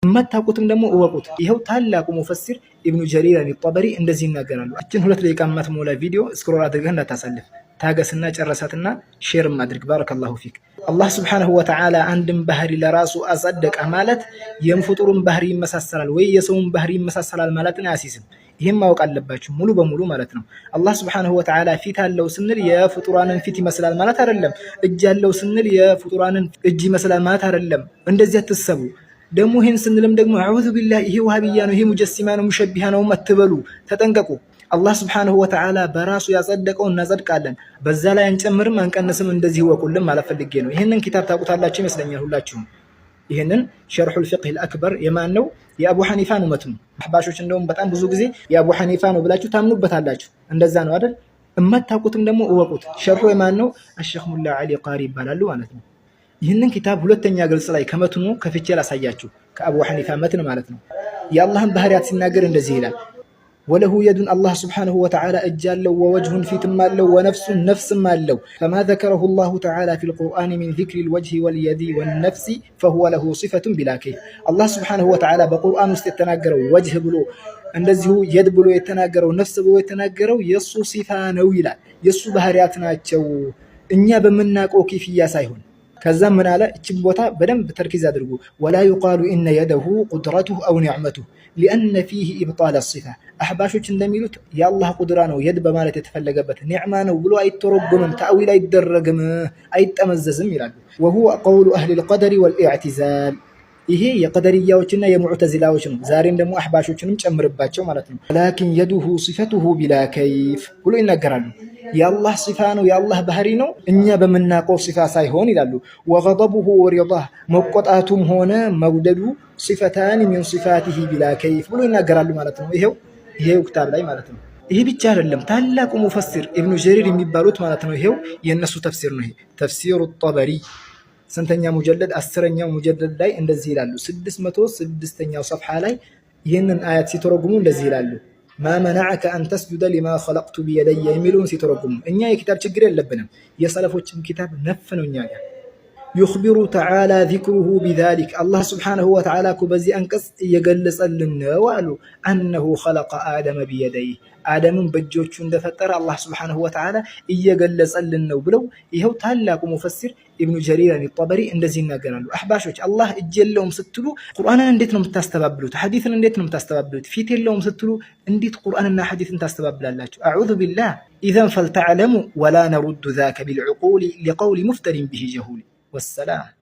የማታውቁትም ደግሞ እወቁት። ይኸው ታላቁ ሙፈሲር ኢብኑ ጀሪር ጠበሪ እንደዚህ ይናገራሉ። እችን 2 ደቂቃ የማትሞላ ቪዲዮ scroll አድርገህ እንዳታሳልፍ፣ ታገስና ጨረሳትና share ም አድርግ። بارك الله فيك። አላህ سبحانه وتعالى አንድን ባህሪ ለራሱ አጸደቀ ማለት የፍጡሩን ባህሪ ይመሳሰላል ወይ የሰውን ባህሪ ይመሳሰላል ማለትን አያሲዝም። ይህም ማወቅ አለባችሁ ሙሉ በሙሉ ማለት ነው። አላህ سبحانه وتعالى ፊት አለው ስንል የፍጡራንን ፊት ይመስላል ማለት አይደለም። እጅ አለው ስንል የፍጡራንን እጅ ይመስላል ማለት አይደለም። እንደዚህ አትሰቡ። ደግሞ ይህን ስንልም ደግሞ أعوذ بالله ይሄ ዋሃብያ ነው፣ ይሄ ሙጀሲማ ነው፣ ሙሸቢሃ ነው አትበሉ፣ ተጠንቀቁ። አላህ سبحانه وتعالى በራሱ ያጸደቀው እናጸድቃለን። በዛ ላይ አንጨምርም አንቀንስም። እንደዚህ ይወቁልን ማለት ፈልጌ ነው። ይህንን ኪታብ ታውቁታላችሁ ይመስለኛል ሁላችሁም። ይህንን شرح الفقه الأكبر የማን ነው? የአቡ ሐኒፋ ነው መትኑ። አሕባሾች እንደውም በጣም ብዙ ጊዜ የአቡ ሐኒፋ ነው ብላችሁ ታምኑበታላችሁ። እንደዛ ነው አይደል? እማታውቁትም ደግሞ እወቁት። ሸርሑ የማን ነው? አሸኽ ሙላ ዓሊ ቃሪ ይባላሉ ማለት ነው። ይህንን ኪታብ ሁለተኛ ገጽ ላይ ከመትኑ ከፍቼ ላሳያችሁ፣ ከአቡ ሐኒፋ መትን ማለት ነው። የአላህን ባህሪያት ሲናገር እንደዚህ ይላል። وله يد አላህ سبحانه وتعالى እጅ አለው፣ ووجه ፊትም አለው፣ ونفس ነፍስም አለው። فما ذكره الله تعالى في القرآن من ذكر الوجه واليد والنفس فهو له صفة بلا كيف። አላህ سبحانه وتعالى በቁርአን ውስጥ የተናገረው وجه ብሎ እንደዚሁ يد ብሎ የተናገረው ነፍስ ብሎ የተናገረው የእሱ ሲፋ ነው ይላል። የእሱ ባህሪያት ናቸው እኛ በምናውቀው ኬፍያ ሳይሆን። ከዛም ምን አለ? እችን ቦታ በደንብ تركيز አድርጉ። ولا يقال إن يده قدرته أو نعمته لأن فيه إبطال الصفة። አሕባሾች እንደሚሉት የአላህ ቁድራ ነው يد በማለት የተፈለገበት ኒዕማ ነው ብሎ አይተረጎምም፣ تأويل አይደረግም፣ አይጠመዘዝም ይላሉ። وهو قول أهل القدر والاعتزال። ይሄ የቀደርያዎችና የሙዕተዚላዎች ነው። ዛሬም ደግሞ አሕባሾችንም ጨምርባቸው ማለት ነው። ولكن يده صفته بلا كيف ብሎ ይናገራሉ። የአላህ ሲፋ ነው፣ የአላህ ባህሪ ነው፣ እኛ በምናውቀው ሲፋ ሳይሆን ይላሉ። وغضبه ورضاه መቆጣቱም ሆነ መውደዱ صفتان من صفاته بلا كيف ብሎ ይናገራሉ ማለት ነው። ይሄው ክታብ ላይ ማለት ነው። ይሄ ብቻ አይደለም። ታላቁ ሙፈሲር ኢብኑ ጀሪር የሚባሉት ማለት ነው። ይሄው የእነሱ ተፍሲር ነው። ይሄ ተፍሲሩ ጠበሪ ስንተኛ ሙጀለድ? 10ኛው ሙጀለድ ላይ እንደዚህ ይላሉ። 606ኛው ሰፍሓ ላይ ይህንን አያት ሲተረጉሙ እንደዚህ ይላሉ። ما منعك أن تسجد لما خلقت بيدي የሚለውን ሲተረጉሙ እኛ የኪታብ ችግር የለብንም። የሰለፎችም ኪታብ ነፍ ነው እኛ ጋር። يخبر تعالى ذكره بذلك አላህ سبحانه وتعالى እኮ በዚህ አንቀጽ እየገለጸልን ነው አሉ። أنه خلق آدم بيديه አደምን በእጆቹ እንደፈጠረ አላህ سبحانه وتعالى እየገለጸልን ነው ብለው ይኸው ታላቁ ሙፈሲር ኢብኑ ጀሪር ጠበሪ እንደዚህ ይናገራሉ። አሕባሾች አላህ እጅ የለውም ስትሉ ቁርአንን እንዴት ነው የምታስተባብሉት? ሐዲስን እንዴት ነው የምታስተባብሉት? ፊት የለውም ስትሉ እንዴት ቁርአንና ሐዲስን ታስተባብላላችሁ? أعوذ بالله። إذن فلتعلموا ولا نرد ذاك بالعقول لقول مفتر به جهول። والسلام።